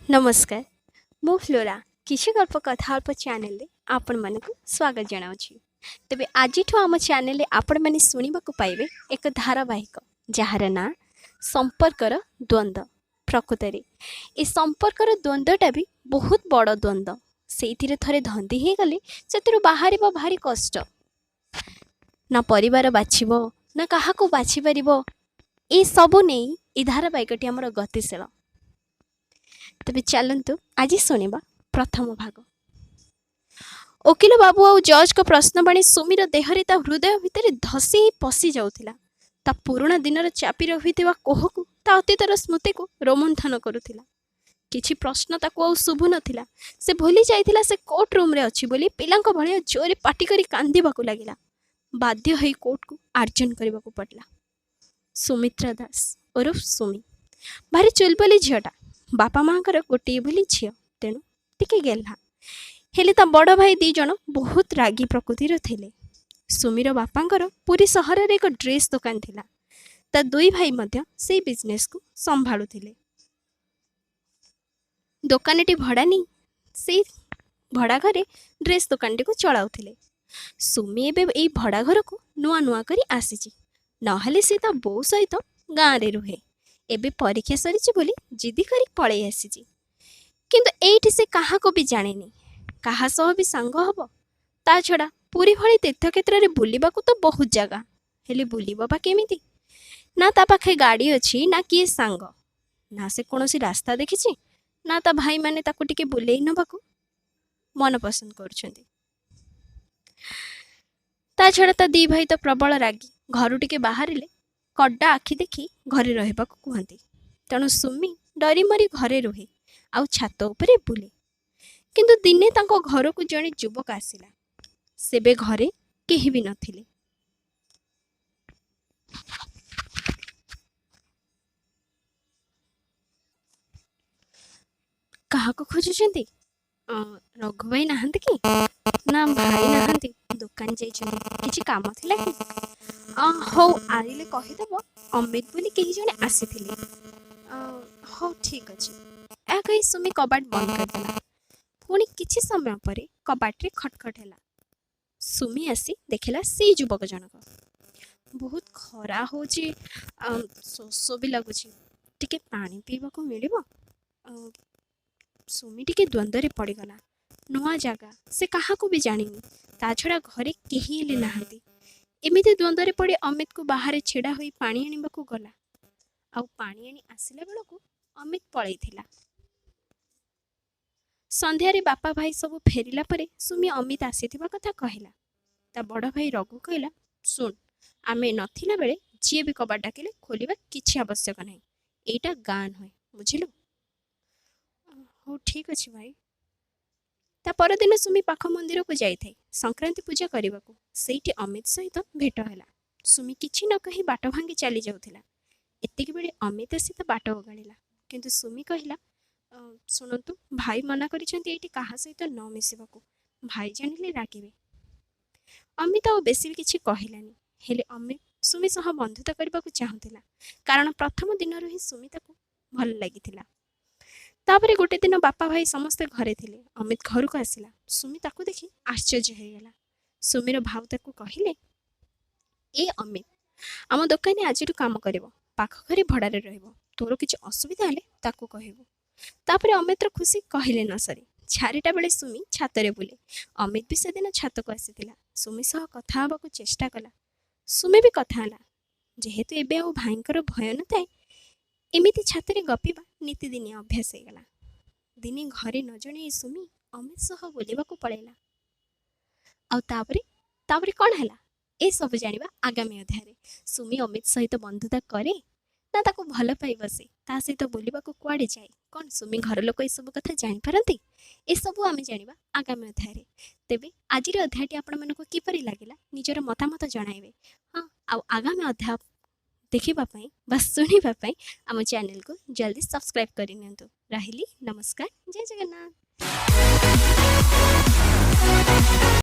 ନମସ୍କାର, ମୁଁ ଫ୍ଲୋରା କିଛି ଗଳ୍ପ କଥା ଅଳ୍ପ ଚ୍ୟାନେଲରେ ଆପଣମାନଙ୍କୁ ସ୍ୱାଗତ ଜଣାଉଛି। ତେବେ ଆଜିଠୁ ଆମ ଚ୍ୟାନେଲରେ ଆପଣମାନେ ଶୁଣିବାକୁ ପାଇବେ ଏକ ଧାରାବାହିକ, ଯାହାର ନାଁ ସମ୍ପର୍କର ଦ୍ୱନ୍ଦ୍ୱ। ପ୍ରକୃତରେ ଏ ସମ୍ପର୍କର ଦ୍ୱନ୍ଦ୍ୱଟା ବି ବହୁତ ବଡ଼ ଦ୍ୱନ୍ଦ୍ୱ। ସେଇଥିରେ ଥରେ ଧନ୍ଦି ହେଇଗଲେ ସେଥିରୁ ବାହାରିବା ଭାରି କଷ୍ଟ। ନା ପରିବାର ବାଛିବ, ନା କାହାକୁ ବାଛିପାରିବ। ଏସବୁ ନେଇ ଏ ଧାରାବାହିକଟି ଆମର ଗତିଶୀଳ। ତେବେ ଚାଲନ୍ତୁ ଆଜି ଶୁଣିବା ପ୍ରଥମ ଭାଗ। ଓକିଲ ବାବୁ ଆଉ ଜଜ୍ଙ୍କ ପ୍ରଶ୍ନବାଣୀ ସୁମିର ଦେହରେ, ତା ହୃଦୟ ଭିତରେ ଧସି ହେଇ ପଶି ଯାଉଥିଲା। ତା ପୁରୁଣା ଦିନର ଚାପି ରହିଥିବା କୋହକୁ, ତା ଅତୀତର ସ୍ମୃତିକୁ ରୋମନ୍ଥନ କରୁଥିଲା। କିଛି ପ୍ରଶ୍ନ ତାକୁ ଆଉ ଶୁଭୁ ନଥିଲା। ସେ ଭୁଲି ଯାଇଥିଲା ସେ କୋର୍ଟ ରୁମ୍ରେ ଅଛି ବୋଲି। ପିଲାଙ୍କ ଭଳିଆ ଜୋରେ ପାଟି କରି କାନ୍ଦିବାକୁ ଲାଗିଲା। ବାଧ୍ୟ ହେଇ କୋର୍ଟକୁ ଆଡଜର୍ନ କରିବାକୁ ପଡ଼ିଲା। ସୁମିତ୍ରା ଦାସ ଓରଫ ସୁମି ଭାରି ଚୁଲବୁଲି ଝିଅଟା। ବାପା ମାଆଙ୍କର ଗୋଟିଏ ବୋଲି ଝିଅ, ତେଣୁ ଟିକେ ଗେହ୍ଲା। ହେଲେ ତା ବଡ଼ ଭାଇ ଦି ଜଣ ବହୁତ ରାଗି ପ୍ରକୃତିର ଥିଲେ। ସୁମିର ବାପାଙ୍କର ପୁରୀ ସହରରେ ଏକ ଡ୍ରେସ୍ ଦୋକାନ ଥିଲା। ତା ଦୁଇ ଭାଇ ମଧ୍ୟ ସେଇ ବିଜନେସକୁ ସମ୍ଭାଳୁଥିଲେ। ଦୋକାନଟି ଭଡ଼ା ନେଇ ସେଇ ଭଡ଼ା ଘରେ ଡ୍ରେସ୍ ଦୋକାନଟିକୁ ଚଳାଉଥିଲେ। ସୁମି ଏବେ ଏଇ ଭଡ଼ା ଘରକୁ ନୂଆ ନୂଆ କରି ଆସିଛି, ନହେଲେ ସେ ତା ବୋଉ ସହିତ ଗାଁରେ ରୁହେ। ଏବେ ପରୀକ୍ଷା ସରିଛି ବୋଲି ଜିଦି କରି ପଳେଇ ଆସିଛି। କିନ୍ତୁ ଏଇଠି ସେ କାହାକୁ ବି ଜାଣେନି, କାହା ସହ ବି ସାଙ୍ଗ ହବ? ତା ଛଡ଼ା ପୁରୀ ଭଳି ତୀର୍ଥକ୍ଷେତ୍ରରେ ବୁଲିବାକୁ ତ ବହୁତ ଜାଗା, ହେଲେ ବୁଲିବ ବା କେମିତି? ନା ତା ପାଖେ ଗାଡ଼ି ଅଛି, ନା କିଏ ସାଙ୍ଗ, ନା ସେ କୌଣସି ରାସ୍ତା ଦେଖିଛି, ନା ତା ଭାଇମାନେ ତାକୁ ଟିକେ ବୁଲେଇ ନେବାକୁ ମନ ପସନ୍ଦ କରୁଛନ୍ତି। ତା ଛଡ଼ା ତା ଦି ଭାଇ ତ ପ୍ରବଳ ରାଗି। ଘରୁ ଟିକେ ବାହାରିଲେ କଡ଼ା ଆଖି ଦେଖି ଘରେ ରହିବାକୁ କୁହନ୍ତି। ତେଣୁ ସୁମି ଡରିମରି ଘରେ ରୁହେ ଆଉ ଛାତ ଉପରେ ବୁଲେ। କିନ୍ତୁ ଦିନେ ତାଙ୍କ ଘରକୁ ଜଣେ ଯୁବକ ଆସିଲା। ସେବେ ଘରେ କେହି ବି ନଥିଲେ। କାହାକୁ ଖୋଜୁଛନ୍ତି? ରଘୁ ଭାଇ ନାହାନ୍ତି କି? ନା, ଭାଇ ନାହାନ୍ତି, ଦୋକାନ ଯାଇଛନ୍ତି। କିଛି କାମ ଥିଲା କି? ହଉ, ଆଣିଲେ କହିଦେବ ଅମିତ ବୋଲି କେହି ଜଣେ ଆସିଥିଲେ। ହଉ, ଠିକ୍ ଅଛି। ଏହା କହି ସୁମି କବାଟ ବନ୍ଦ କରିଦେଲା। ପୁଣି କିଛି ସମୟ ପରେ କବାଟରେ ଖଟଖଟ ହେଲା। ସୁମି ଆସି ଦେଖିଲା ସେଇ ଯୁବକ ଜଣକ। ବହୁତ ଖରା ହେଉଛି, ଶୋଷ ବି ଲାଗୁଛି, ଟିକେ ପାଣି ପିଇବାକୁ ମିଳିବ? ସୁମି ଟିକେ ଦ୍ୱନ୍ଦ୍ୱରେ ପଡ଼ିଗଲା। ନୂଆ ଜାଗା, ସେ କାହାକୁ ବି ଜାଣିନି, ତା ଛଡ଼ା ଘରେ କେହି ହେଲେ ନାହାନ୍ତି। ଏମିତି ଦ୍ୱନ୍ଦ୍ୱରେ ପଡ଼ି ଅମିତକୁ ବାହାରେ ଛିଡ଼ା ହୋଇ ପାଣି ଆଣିବାକୁ ଗଲା। ଆଉ ପାଣି ଆଣି ଆସିଲା ବେଳକୁ ଅମିତ ପଳେଇଥିଲା। ସନ୍ଧ୍ୟାରେ ବାପା ଭାଇ ସବୁ ଫେରିଲା ପରେ ସୁମି ଅମିତ ଆସିଥିବା କଥା କହିଲା। ତା ବଡ଼ ଭାଇ ରଘୁ କହିଲା, ଶୁଣ, ଆମେ ନଥିଲା ବେଳେ ଯିଏ ବି କବାଟ ଡାକିଲେ ଖୋଲିବା କିଛି ଆବଶ୍ୟକ ନାହିଁ। ଏଇଟା ଗାଁ ନୁହେଁ, ବୁଝିଲୁ? ହଉ, ଠିକ୍ ଅଛି ଭାଇ। ତା ପରଦିନ ସୁମି ପାଖ ମନ୍ଦିରକୁ ଯାଇଥାଏ ସଂକ୍ରାନ୍ତି ପୂଜା କରିବାକୁ। ସେଇଠି ଅମିତ ସହିତ ଭେଟ ହେଲା। ସୁମି କିଛି ନ କହି ବାଟ ଭାଙ୍ଗି ଚାଲି ଯାଉଥିଲା। ଏତିକି ବେଳେ ଅମିତ ଆସି ତା ବାଟ ଓଗାଳିଲା। କିନ୍ତୁ ସୁମି କହିଲା, ଶୁଣନ୍ତୁ, ଭାଇ ମନା କରିଛନ୍ତି ଏଇଠି କାହା ସହିତ ନ ମିଶିବାକୁ, ଭାଇ ଜାଣିଲେ ରାଗିବେ। ଅମିତ ଆଉ ବେଶୀ କିଛି କହିଲାନି। ହେଲେ ଅମିତ ସୁମି ସହ ବନ୍ଧୁତା କରିବାକୁ ଚାହୁଁଥିଲା, କାରଣ ପ୍ରଥମ ଦିନରୁ ହିଁ ସୁମି ତାକୁ ଭଲ ଲାଗିଥିଲା। ତାପରେ ଗୋଟେ ଦିନ ବାପା ଭାଇ ସମସ୍ତେ ଘରେ ଥିଲେ। ଅମିତ ଘରକୁ ଆସିଲା। ସୁମି ତାକୁ ଦେଖି ଆଶ୍ଚର୍ଯ୍ୟ ହେଇଗଲା। ସୁମିର ଭାଉ ତାକୁ କହିଲେ, ଏ ଅମିତ ଆମ ଦୋକାନରେ ଆଜିଠୁ କାମ କରିବ, ପାଖ ଘରେ ଭଡ଼ାରେ ରହିବ। ତୋର କିଛି ଅସୁବିଧା ହେଲେ ତାକୁ କହିବୁ। ତାପରେ ଅମିତର ଖୁସି କହିଲେ ନ ସରେ। 4ଟା ବେଳେ ସୁମି ଛାତରେ ବୁଲେ। ଅମିତ ବି ସେଦିନ ଛାତକୁ ଆସିଥିଲା। ସୁମି ସହ କଥା ହେବାକୁ ଚେଷ୍ଟା କଲା। ସୁମି ବି କଥା ହେଲା। ଯେହେତୁ ଏବେ ଆଉ ଭାଇଙ୍କର ଭୟ ନଥାଏ, ଏମିତି ଛାତରେ ଗପିବା ନିତିଦିନିଆ ଅଭ୍ୟାସ ହେଇଗଲା। ଦିନେ ଘରେ ନ ଜଣେଇ ସୁମି ଅମିତ ସହ ବୁଲିବାକୁ ପଳେଇଲା। ଆଉ ତାପରେ କ'ଣ ହେଲା, ଏସବୁ ଜାଣିବା ଆଗାମୀ ଅଧ୍ୟାୟରେ। ସୁମି ଅମିତ ସହିତ ବନ୍ଧୁତା କରେ ନା ତାକୁ ଭଲ ପାଇ ବସେ? ତା ସହିତ ବୁଲିବାକୁ କୁଆଡ଼େ ଯାଏ? କ'ଣ ସୁମି ଘର ଲୋକ ଏସବୁ କଥା ଜାଣିପାରନ୍ତି? ଏସବୁ ଆମେ ଜାଣିବା ଆଗାମୀ ଅଧ୍ୟାୟରେ। ତେବେ ଆଜିର ଅଧ୍ୟାୟଟି ଆପଣମାନଙ୍କୁ କିପରି ଲାଗିଲା, ନିଜର ମତାମତ ଜଣାଇବେ। ହଁ, ଆଉ ଆଗାମୀ ଅଧ୍ୟାୟ ଦେଖିବା ପାଇଁ ବା ଶୁଣିବା ପାଇଁ ଆମ ଚ୍ୟାନେଲକୁ ଜଲ୍ଦି ସବସ୍କ୍ରାଇବ୍ କରିନିଅନ୍ତୁ। ରହିଲି, ନମସ୍କାର, ଜୟ ଜଗନ୍ନାଥ।